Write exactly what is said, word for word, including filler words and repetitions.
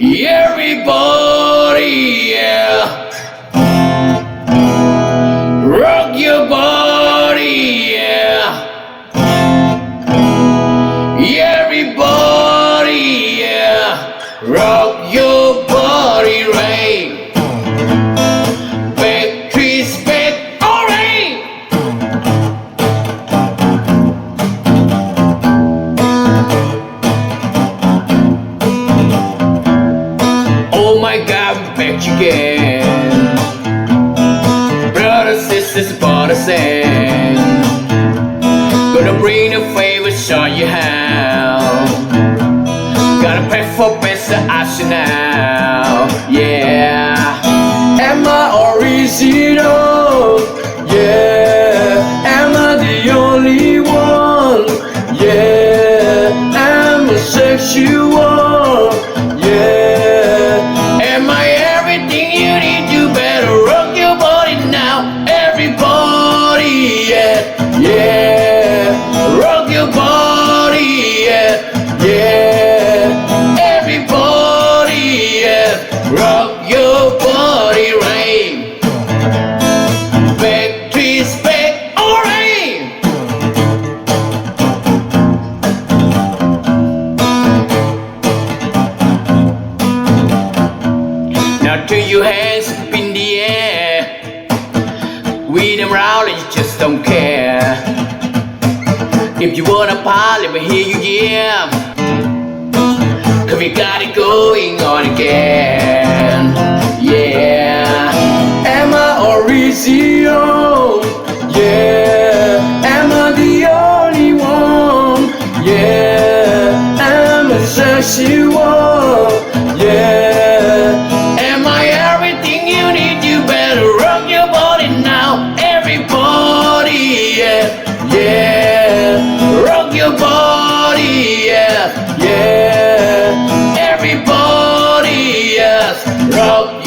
Everybody, yeah. Rock your body, yeah. Everybody, yeah. Rock your body, right. Back, twist back, all right. Oh my God, I'm back again. Brothers, sisters, brothers and gonna bring the favor, show you how. Gotta pay for better, I should now. Yeah. Am I original? Yeah. Am I the only one? Yeah. Am I sexual? Yeah. Am I everything you need? You better rock your body now. Everybody, yeah. Yeah. Rock your body, yeah. Yeah. Everybody, yeah. Rock your body, right. Back, twist back, all right. Now do your hands up in the air. With them round, you just don't care. If you wanna party, let me hear you, yeah. 'Cause we got it going on again. Yeah. Am I original? Yeah. Am I the only one? Yeah. Am I sexual? Yeah. Am I everything you need? You better rock your body now. Everybody, yeah. Yeah, rock your body, yeah, yeah. Everybody, yes, rock